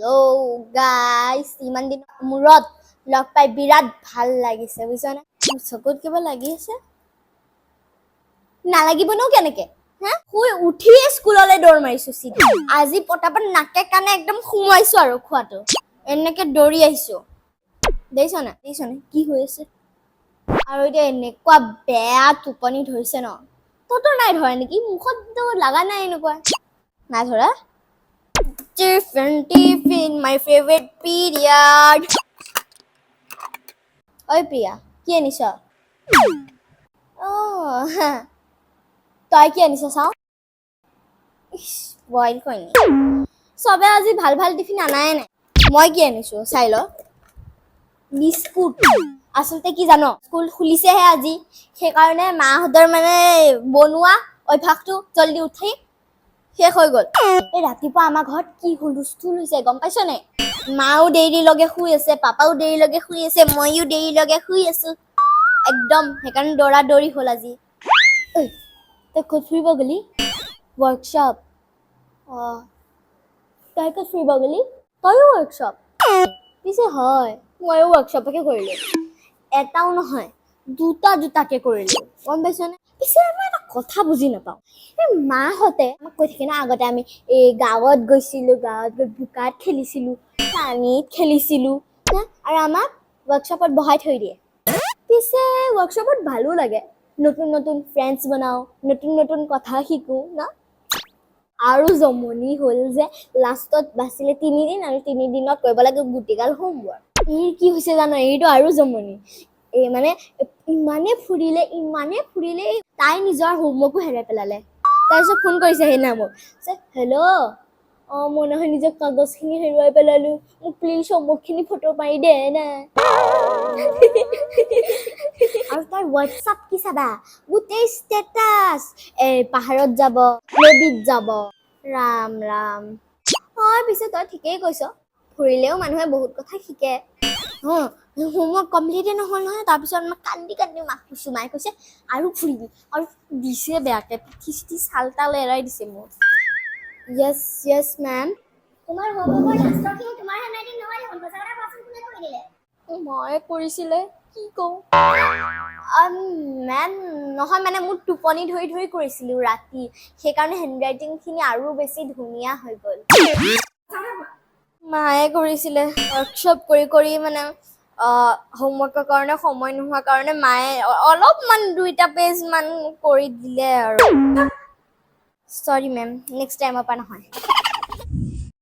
Hello' গাইছ, ইমান দিনৰ মূৰত লগ পাই বিৰাট ভাল লাগিছে, বুজিছানে? মোৰ চকুত কিবা লাগি আছে। নালাগিবনো কেনেকে হা? শুই উঠিয়ে স্কুললৈ দৌৰ মাৰিছো চিধা। আজি পটাপট নাকে কাণে একদম সোমোৱাইছো আৰু খোৱাটো। এনেকে দৌৰি আহিছো। দেখিছ নাই, দেখিছ নাই কি হৈ আছে? আৰু এতিয়া এনেকুৱা বেয়া টোপনি ধৰিছে ন। তহঁতৰ নাই ধৰা নেকি? মুখততো লগা নাই, এনেকুৱা নাই ধৰা। Tiffin, tiffin, my favorite period. ঐ প্ৰিয়া, কি আনিছ? অ' তই কি আনিছ চাওঁ। বইল কণী। চবে আজি ভাল ভাল টিফিন আনাই নাই। মই কি আনিছো চাই ল, বিস্কুট। আচলতে কি জান, স্কুল খুলিছেহে আজি, সেইকাৰণে মাহঁতৰ মানে বনোৱা অভ্যাসটো জল্দি উঠি শেষ হৈ গ'ল। এই ৰাতিপুৱা আমাৰ ঘৰত কি হুলস্থুল হৈছে, গম পাইছ নাই? মাও দেৰিলৈকে শুই আছে, পাপাও দেৰিলৈকে শুই আছে, ময়ো দেৰিলৈকে শুই আছো একদম। সেইকাৰণে দৌৰা দৌৰি হ'ল আজি। ঐ, তই ক'ত ফুৰিব গ'লি? ৱৰ্কশ্বপ। অঁ, তই ক'ত ফুৰিব গ'লি? তয়ো ৱৰ্কশ্বপ? পিছে হয়, ময়ো ৱৰ্কশ্বপকে কৰিলোঁ। এটাও নহয়, দুটা দুটাকে কৰিলোঁ, গম পাইছনে? পিছে মই এটা কথা বুজি নাপাওঁ। এই মাহঁতে আমাক কৈ থাকে ন, আগতে আমি এই গাঁৱত গৈছিলোঁ, গাঁৱত গৈ বোকাত খেলিছিলোঁ, পানীত খেলিছিলোঁ হা, আৰু আমাক ৱৰ্কশ্বপত বহাই থৈ দিয়ে। পিছে ৱৰ্কশ্বপত ভালো লাগে, নতুন নতুন ফ্ৰেণ্ডছ বনাওঁ, নতুন নতুন কথা শিকোঁ ন। আৰু জমনি হ'ল যে লাষ্টত বাচিলে 3 দিন আৰু 3 দিনত কৰিব লাগে গোটেইগাল হোমৱৰ্ক। এইৰ কি হৈছে জানো? এইটো আৰু জমনি। এই মানে ইমানে ফুৰিলে, ইমানে ফুৰিলে, তাই নিজৰ হোমৱৰ্কো হেৰাই পেলালে। তাৰপিছত ফোন কৰিছে সেইদিনা মোক, হেল্ল', অঁ, মই নহয় নিজৰ কাগজখিনি হেৰুৱাই পেলালো, মোক প্লিজ হোমৱৰ্কখিনি ফটো মাৰি দে না। আৰু তাৰ হোৱাটছআপ কি চাবা, গোটেই ষ্টেটাছ, এই পাহাৰত যাব, নদীত যাব। ৰাম ৰাম। হয়, পিছে তই ঠিকেই কৈছ, ফুৰিলেও মানুহে বহুত কথা শিকে। হোমৱৰ্ক কমপ্লিটে নহ'ল নহয়। তাৰপিছত মই কান্দি কান্দি মাক কৈছোঁ। মায়ে কৈছে, আৰু ফুৰিবি। আৰু দিছে বেয়াকে, পিঠি চিঠি চাল তাল এৰাই দিছে মোৰ। য়েছ য়েছ মেম। তোমাৰ হোমৱৰ্কৰ লাষ্টৰখিনি তোমাৰ হেণ্ডৰাইটিং নহয় দেখোন। সঁচা কথা কোৱাচোন, কোনে কৰি দিলে? মায়ে কৰিছিলে, কি কওঁ মেম? নহয় মানে মোৰ টোপনি ধৰি ধৰি কৰিছিলোঁ ৰাতি, সেইকাৰণে হেণ্ডৰাইটিংখিনি আৰু বেছি ধুনীয়া হৈ গ'ল। মায়ে কৰিছিলে। ৱৰ্কশ্বপ কৰি কৰি মানে হোমৱৰ্কৰ কাৰণে সময় নোহোৱাৰ কাৰণে মায়ে অলপমান দুইটা পেজ মান কৰি দিলে আৰু। চৰি মেম, নেক্সট টাইমৰ পৰা নহয়।